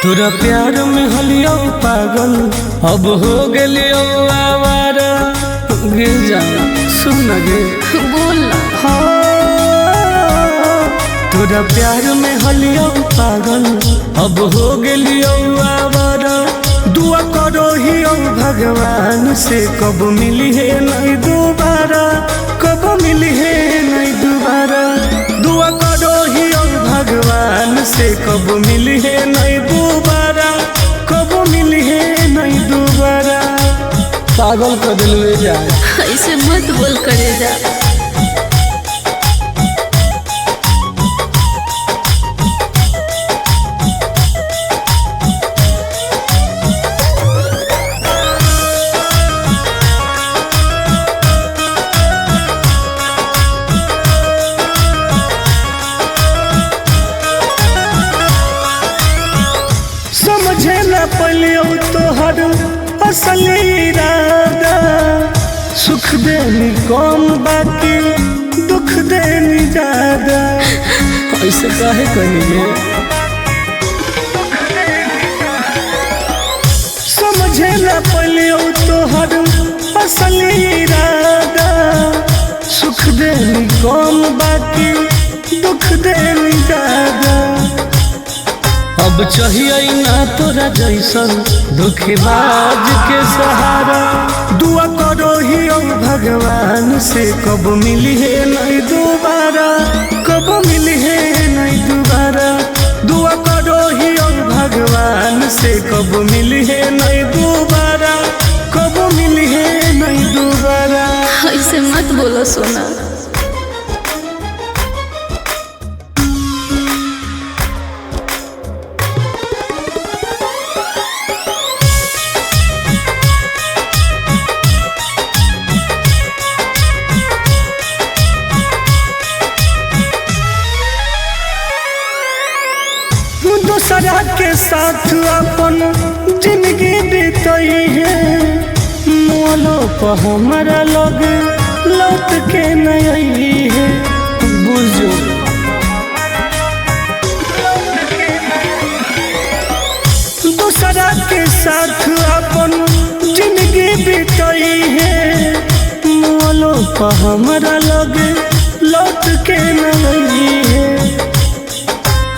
तोरा प्यार में हलियो पागल अब हो गेलियो आवारा। गे जा सुन गे बोल ना। हाँ, तोरा प्यार में हलियो पागल अब हो गेलियो आवारा। दुआ करो ही भगवान से कब मिली है नहीं दोबारा, कब मिली है नहीं दोबारा। दुआ करो ही भगवान से कब मिली है नहीं दोबारा, कब मिली है नहीं दोबारा। पागल कर दिलवे जाए। ऐसे मत बोल करे जा। समझे न पलियो तोहर असल इरादा, सुख देनी कम बाकी दुख देनी ज्यादा। ऐसे काहे कहिए। समझे न पलियो तोहर असल इरादा, सुख देनी कम बाकी दुख देनी ज्यादा। अब चाहिए ना तोरा जैसन दुखबाज के सहारा। दुआ करो ही भगवान से कब मिली है नहीं दोबारा, कब मिली है नहीं दोबारा। दुआ करो ही भगवान से कब मिली है नहीं दोबारा, कब मिली है नहीं दोबारा। ऐसे मत बोलो सोना। दूसरा के साथ अपन जिंदगी बीतई है, मोलो पर हमारा लग लौट के नहीं है। बुझो दूसरा के साथ अपन जिंदगी बीतई है, मोलो पर हमारा लग लौट के नहीं है।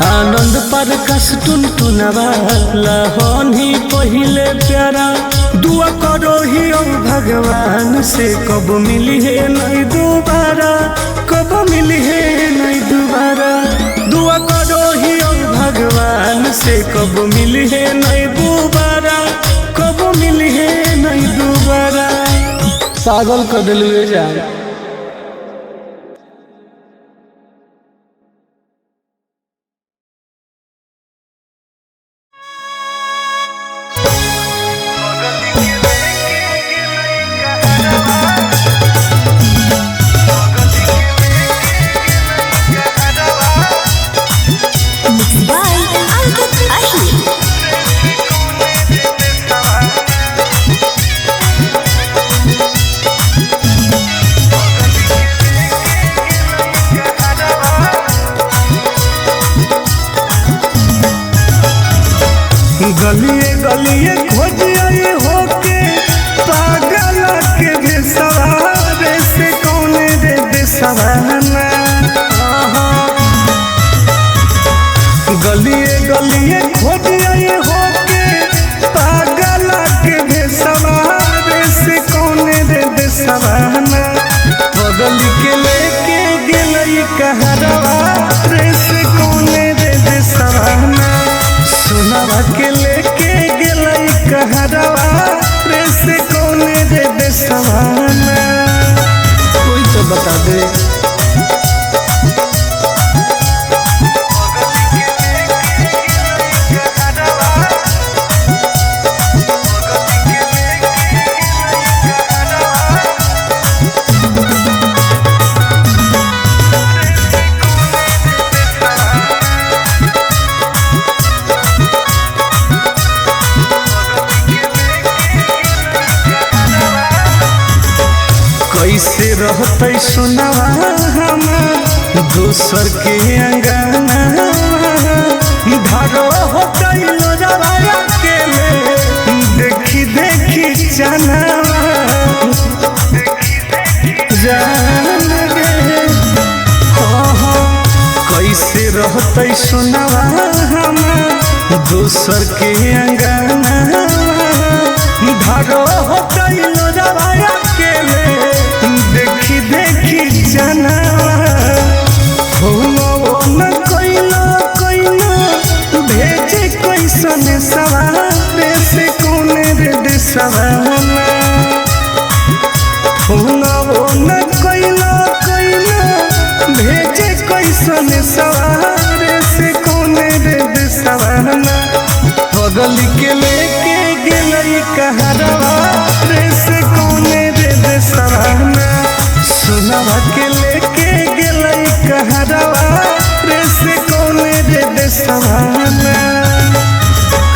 आनंद पर कस टुन टुनवा लहन ही पहिले प्यारा। दुआ करो ही भगवान से कब मिली है नहीं दोबारा, कब मिली है नहीं दोबारा। दुआ करो ही भगवान से कब मिली है नहीं दोबारा, कब मिली है नहीं दोबारा। पागल कर दिलवे जाए। By Ankit Ahir. गलिए गलिए खोजिए होके पागल के भेसवारे से कौन रे देसवाना। गलिए गलिए खोजिए होके पागल के भेसवारे से कौन रे देसवाना। बगल के लेके गेलई कहरवा रे से कौन रे देसवाना। सोनावा के लेके गेलई कहरवा रे से कौन रे देसवाना। कोई तो बता दे। कैसे रहते सुनवा हमार दोसर के अंगना, धरो होतै लोरावा अकेले देखी देखी चनावा जान गे। हाँ हाँ, कैसे रहतै सोनावा हमार दोसर के अंगना। धरो होतै लोरावा अकेले देखी देखी चनावा। हो न कैलो कैलो भेजे कैसन सवार से कौन रे देशवाना। हो न कैलो कैलो भेजे कैसन सवार से कौन रे देशवाना। बगल के लेके गेलै कहरवा रे से कौन रे देशवाना। सोनावा के लेके गेलै कहरवा रे से कौन रे देशवाना।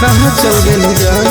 कहाँ चल गेली जान।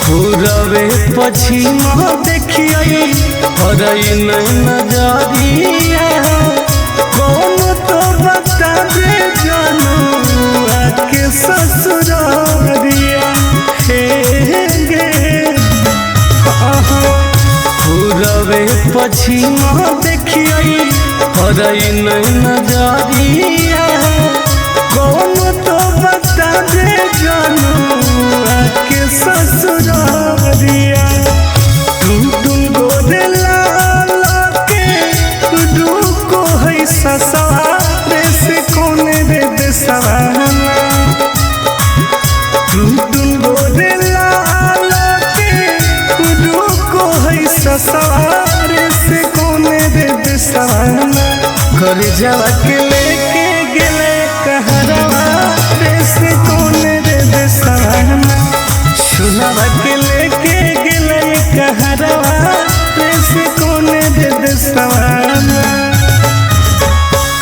पूरबे पछिम देखियै हरई नजरिया। कौन तो बता दे जनुआ के ससुरारिया हे गे। पूरबे पछिम देखियै हरई नजरिया। कौन तो बता दे जनुआ के ससुरारिया। टुन टुन गोरे लाल के रुको है ससुरारे से कौन रे देशवाना। टुन टुन गोरे लाल के रुको है ससुरारे से कौन रे देशवाना। घर जावा के लेके गेले कहरवा रे से कौन रे देशवाना। सुनावा के लेके गेलै कहरवा रे से कौन रे देशवाना।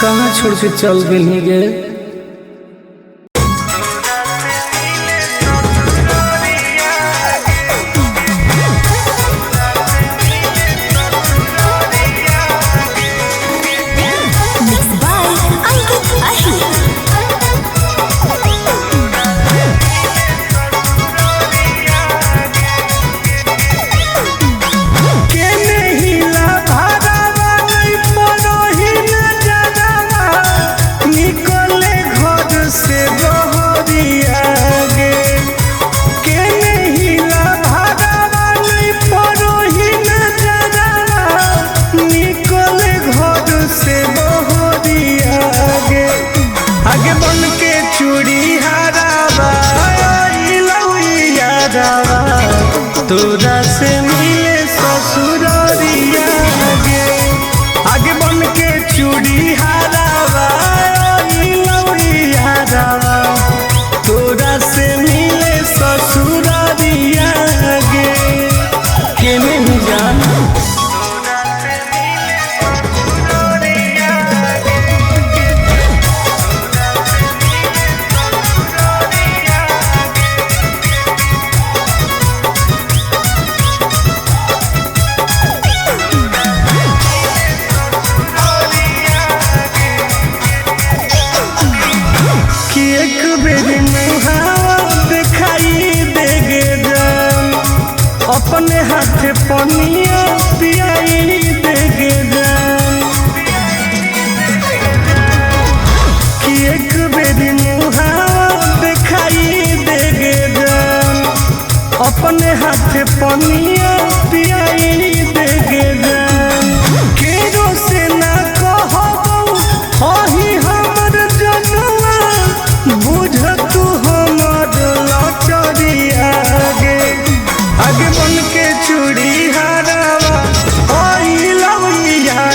कहाँ छोड़ के चल गेली गे। Mixed by Ankit Ahir. के नहिला भारावा नहीं पड़ोही नजरवा निकले घर से बहरिया गे। के नहिला भारावा नहीं पड़ोही नजरवा निकले घर से बहरिया गे। आगे बन के चूड़ी हारावा यारावा तोरा से मिले ससुरारिया गे। आगे बन के चूड़ी हारावा यारावा तोरा से मिले ससुरारिया गे। के नहीं जान। कि एक बेर मुहावा दिखाई देगे जान अपने हाथ पनिया पियाई देगे जान। कि एक बेर मुहावा दिखाई देगे जान अपने हाथ पनिया पियाई देगे जान। केरो से ना कहबौ हही हमर जनुआ बुझ तू हमर लाचारिया गे। आगे बन के चूड़ी हारावा ओई लवैया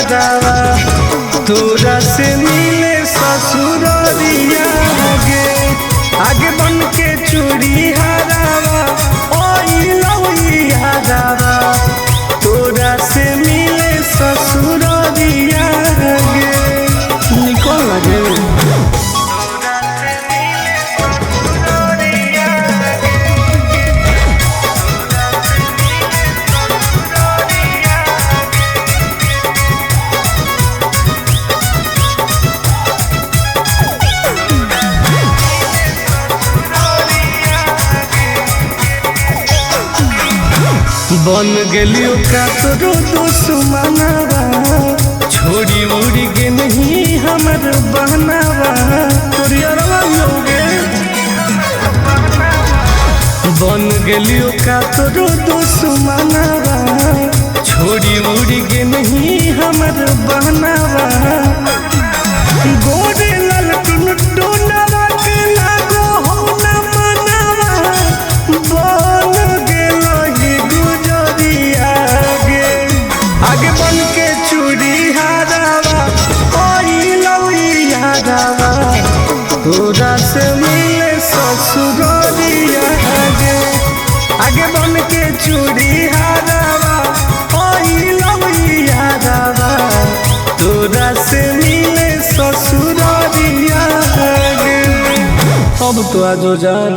तोरा से मिले ससुररिया गे। आगे बन के चूड़ी हारावा बन गेलियो का तोरो दुश्मनवा, छोड़ी उड़ी गे नहीं हमर बहनावा। तोरी अरवा लोगे बन गेलियो का तोरो दुश्मनवा, छोड़ी उड़ी गे नहीं हमर बहनावा। गोरे लाल टुन टुनवा के लागो हो न मनावा, बन गेलो ही गुजरिया गे। आगे बन के चूड़ी हारावा, ओई लौई हारावा, तोरा से मिले ससुरिया गे। आगे बन के चूड़ी हारावा, ओई लौई हारावा, तोरा से मिले ससुरिया गे। अब तो आजो जान।